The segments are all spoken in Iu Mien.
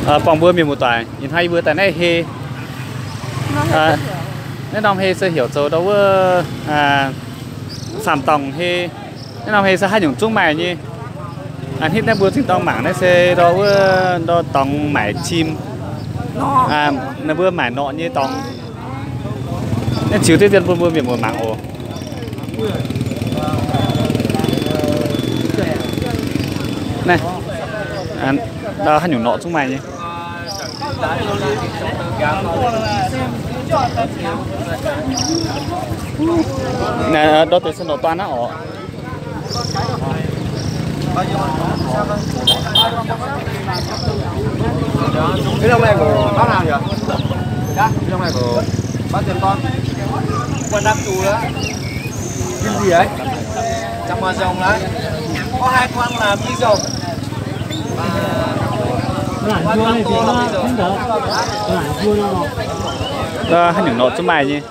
Buangh mbuo mienh muoz-doic, ih hnoi yie mbuo daaih naaiv hei, naaiv norm hei se heuc zoux ndau wuov Faam Dorngh hei. Naaiv norm hei se haaix nyungc zungv maaih nyei. Hnitv naaiv mbuo zinh dorngx mangc naaiv se ndau wuov ndau dorngx maaic cim, ninh mbuo maaic norqc nyei dorngx. Naaiv ziux diqv dien bun mbuo mienh muoz mangc oc. Naaiv, ndau haaix nyungc norqc zungv maaih nyei. Ndau deix se norqc dorn aqv oc. Haaix nyungc norqc zungv maaih nyei.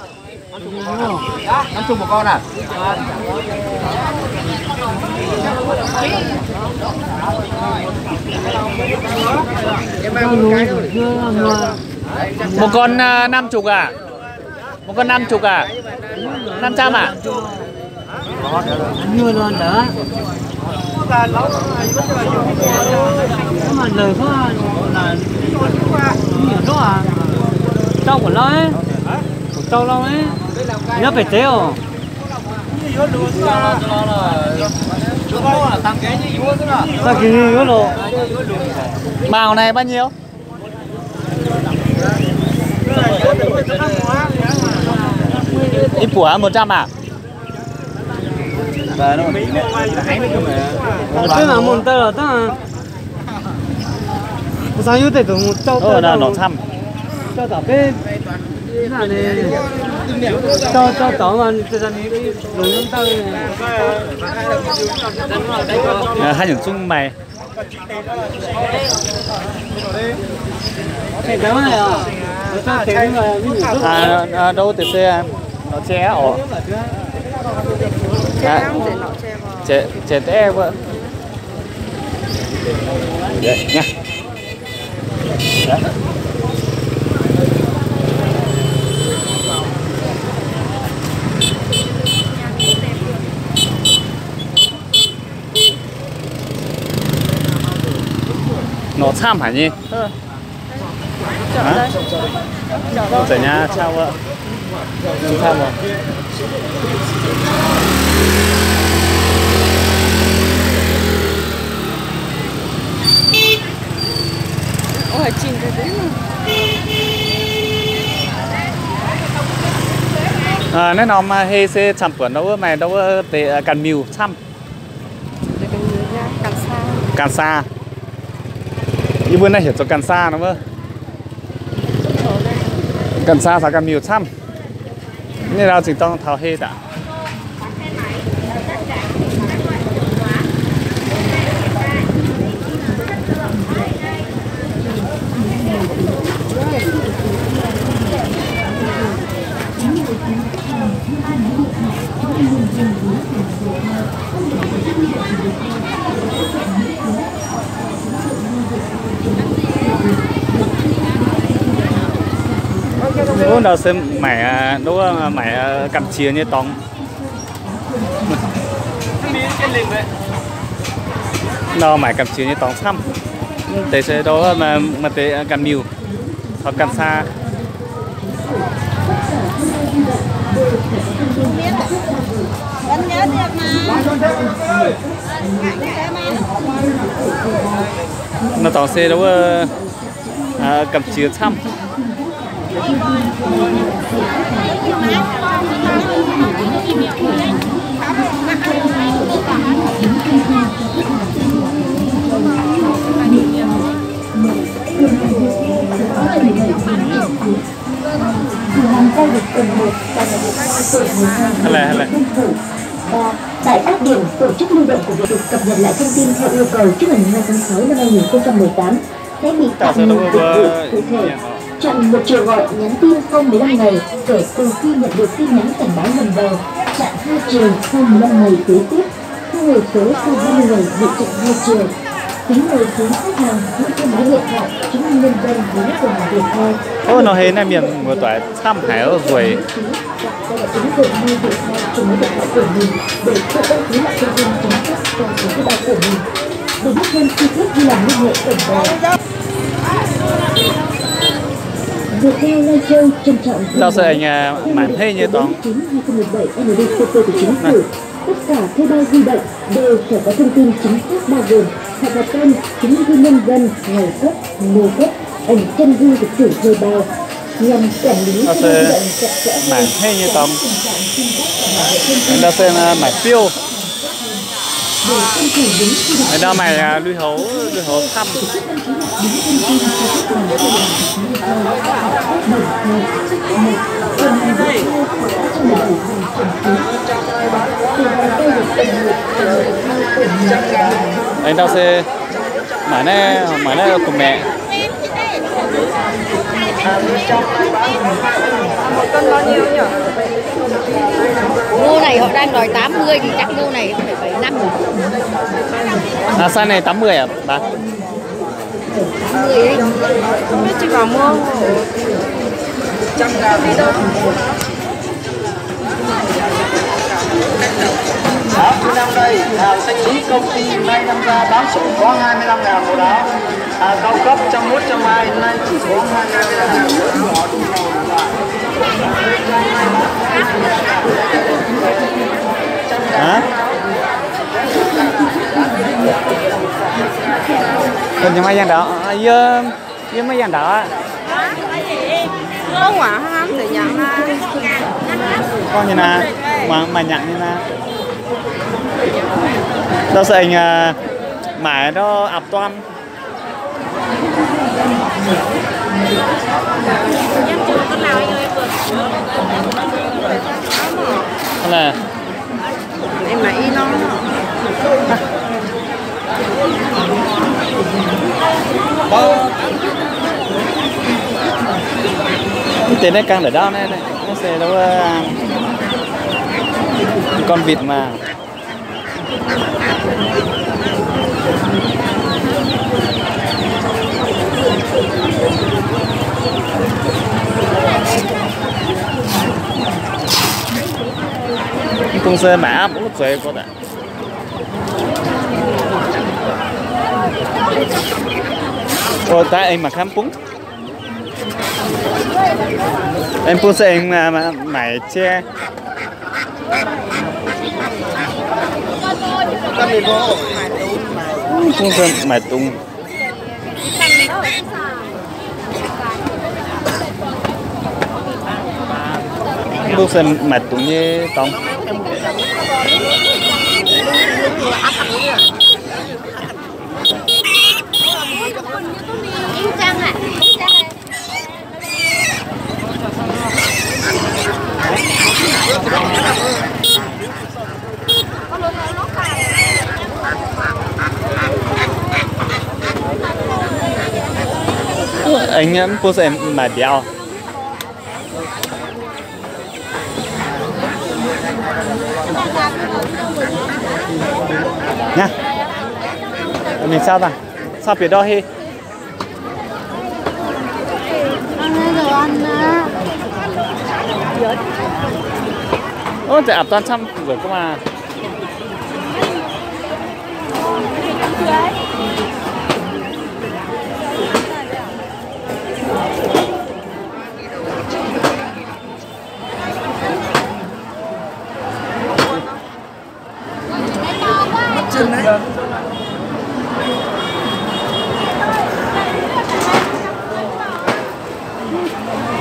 Một con năm chục à? Một con năm chục à? Năm trăm à? Tau của nó ấy. Của tau lâu ấy. Nhớ phải thế ổ. Tao kỳ nghi hứa lộ. Màu này bao nhiêu? Ít của một trăm à? Tức là mùng tơ là tức là sao yú tể tưởng một châu tơ là nọ thăm. Châu tỏ bếp. Châu châu tỏ mà từ giờ này lùng lông tơ. Hai nhung chung mày. Đâu tể xe, nó che ổ. Che, che té vợ. Nọ camv haic nyei. Za'nyaac camv wuov. Camv wuov. Naaiv norm hei se camv buonc ndau wuov maaih ndau wuov deix ganh miuh camv. Ganh saa. Yie mbuo naaiv heuc zoux ganh saa nor wuov. Ganh saa caux ganh miuh camv. Naaiv ndau zingh dorng taux hei daaih. Wuov ndau se maaic, wuov maaic gamh qiex nyei dorngx. Ndau maaic gamh qiex nyei dorngx camv. Deix se ndau maaih deix ganh miuh caux ganh saa. Naaiv dorngx se ndau wuov gamh qiex camv. Hai lei, hai lei. Tại các điểm tổ chức lưu động của việc cập nhật lại thông tin theo yêu cầu trước ngày mười hai tháng sáu năm hai nghìn không trăm mười tám sẽ bị tạm ngừng dịch vụ. Cụ thể, chặn một chiều gọi nhắn tin không mười lăm ngày kể từ khi nhận được tin nhắn cảnh báo lần đầu, chặn hai chiều sau mười lăm ngày kế tiếp, thu hồi số sau hai mươi ngày bị chặn hai chiều. Chính người chướng khách hàng, những cái máy điện thoại chứng minh nhân dân, ví của hàng Việt Theo. Ov, nor hei naaiv mienh muoz-doic camv haic ov, nzueic. Cài đặt ứng dụng My Việt Theo cho máy điện thoại của mình để tự đăng ký lại thông tin chính xác cho số thuê bao của mình. Để biết thêm chi tiết, vui lòng liên hệ tổng đài. Viettel Lai Châu trân trọng thông báo, theo nghị định số bốn chín hai không một bảy N D C P của Chính phủ, tất cả thuê bao di động đều phải có thông tin chính xác bao gồm thẻ cào tên, chứng minh thư nhân dân, ngày cấp, mùa cấp, ảnh chân dung của chủ thuê bao, nhằm quản lý các hoạt động chặt chẽ hơn, tránh tình trạng sim rác và bảo vệ thông tin. Nor se maaih biouv. Nor maaih lui-houx, lui-houx camv. Nor se maaih naaiv, maaih naaiv gu'maeqc. Mô này họ đang đòi tám mươi thì chắc mô này cũng phải bảy năm rồi. À, size này tám mươi à bà? Tám mươi ấy. Không biết chứ bà mua. Đó, thứ năm đây, hàng xanh lý công ty may năm ra báo sổ có hai mươi lăm ngàn một áo. Hàng cao cấp trăm mốt trăm hai nay chỉ có hai mươi lăm ngàn. Hả? Con nhà may yang đỏ. Yie, yie maiv yangh ndau aqv. Gorngv waac hnangv nzengc yangh naaiv. Gorngv nyei naaiv, maaih nyanc nyei naaiv. Ndau se aengx maaic ndau apc dorn. Mv deix naaiv ganh ndau naaiv, naaiv se con vịt maah. Mv bung se maaic apv wuov zueiz gorx aqv. Ov, daaih aengx mangc gaax mv bung. Aengx bung se aengx maaic jai. Bung se maaic dungz. Bung se maaic dungz nyei dorngx. Aengx mv bung se maaic mbiauz. Naaiv, mingh cau daaih, cau bieqc ndau hei. Ov, deix apc dorn camv nzueic gu'nguaaz.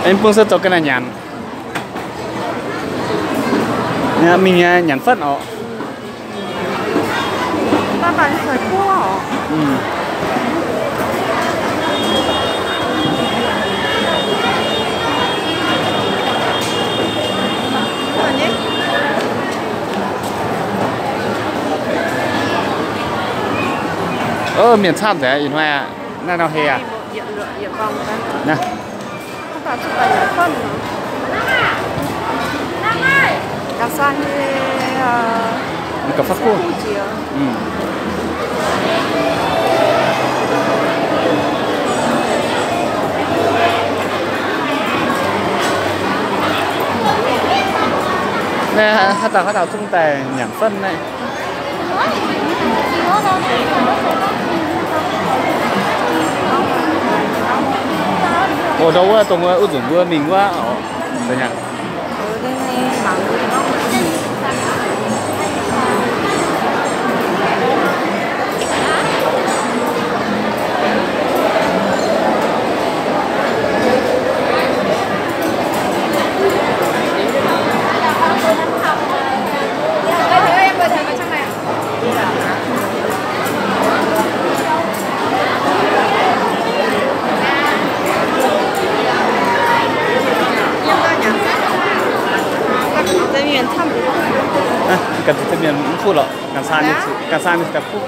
Aengx bung se zoux ga'naaiv nyanc. Mingh nyanc fatv orqc. Ov, mienh camv nzengc ih hnoi aqv. Naaiv nor hei aqv. Naaiv. Ga'fatv guv. Haaix dauh haaix dauh zungv daaih nyanc fatv naaiv. O, ndau wuov dongh wuov, wuov nzunc mbuo mingh wuov oc. Ganh zuqc mienh mv kuv lorqc, ganh saa ninh daaih kuv.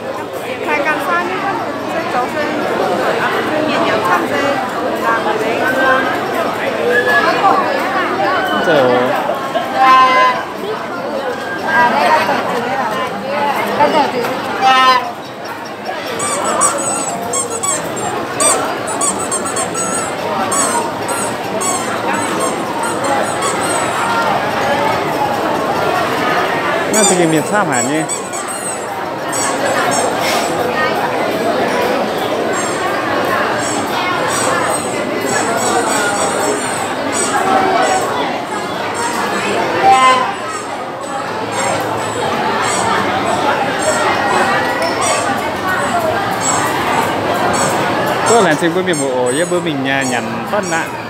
Naaiv za'gengh mienh camv haic nyei. Duqv laengz zingh mbuo mienh muoz oc. Yie mbuo mingh nyanc fatv aqv.